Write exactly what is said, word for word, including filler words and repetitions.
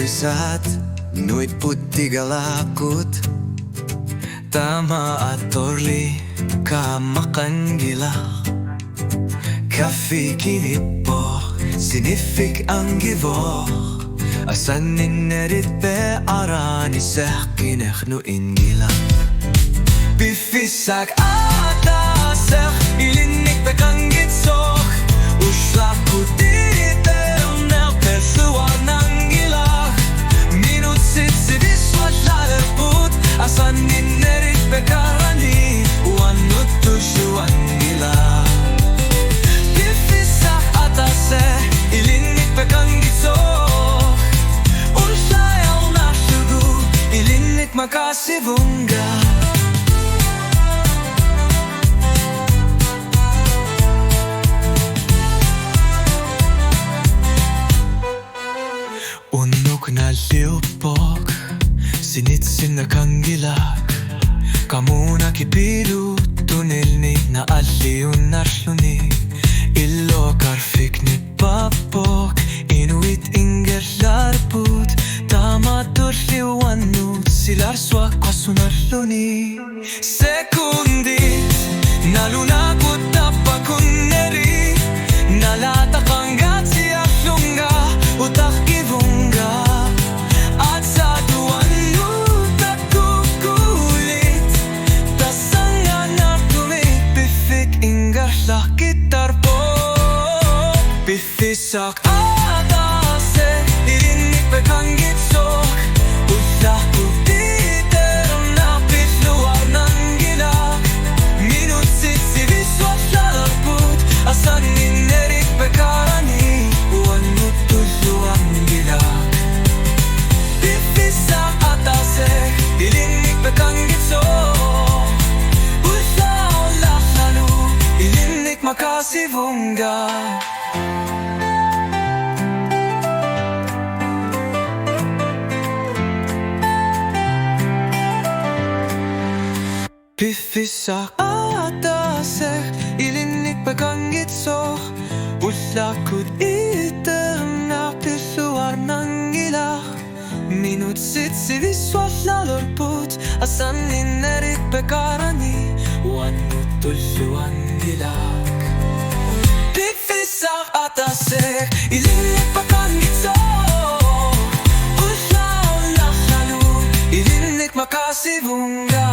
Saat nuipput tigalaakkut, taamaattorli kammaqqanngilaq. Kaffi kinippoq, siniffik angivoq, asanninnerit peqarani seqqinernuinngilaq. Piffissaq ataaseq, ilinnik peqanngitsoq, ullaakkut iternaq pilluarnanngilaq. Minutsit sivisuallalerput, asanninnerit peqarani uannut tulluanngilaq. Piffissaq ataaseq, ilinnik peqanngitsoq, ullaaq ajornarlugu, ilinnik maqaasivunga. Unnuk nalliuppoq, sinitsinnaqanngilaq. Qamuuna kipilu tunilni naalliunnarluni. Illoqarfik nippappoq, inuit ingerlarput, taamaattorli uannut silarsuaq qasunarluni. Sekundit nalunaakkut tappakkunneri, nalaataqanngaatsiarlunga, utaqqivunga. Aatsaat uannut takkukkuulit, tassanngaannartumik piffik ingerlaqqittarpoq. Piffissaq ataaseq, ilinnik peqanngitsoq, ullaakkut iternaq pilluarnanngilaq. Minutsit sivisuallalerput, asanninnerit peqarani uannut tulluanngilaq. Piffissaq ataaseq, ilinnik peqanngitsoq, ullaaq ajornarlugu, ilinnik maqaasivunga. Piffissaq ataaseq, ilinnik peqanngitsoq, ullaakkut iternaq pilluarnanngilaq. Minutsit sivisuallalerput, asanninnerit peqarani uannut tulluanngilaq. Piffissaq ataaseq, ilinnik peqanngitsoq, ullaaq ajornarlugu, ilinnik maqaasivunga.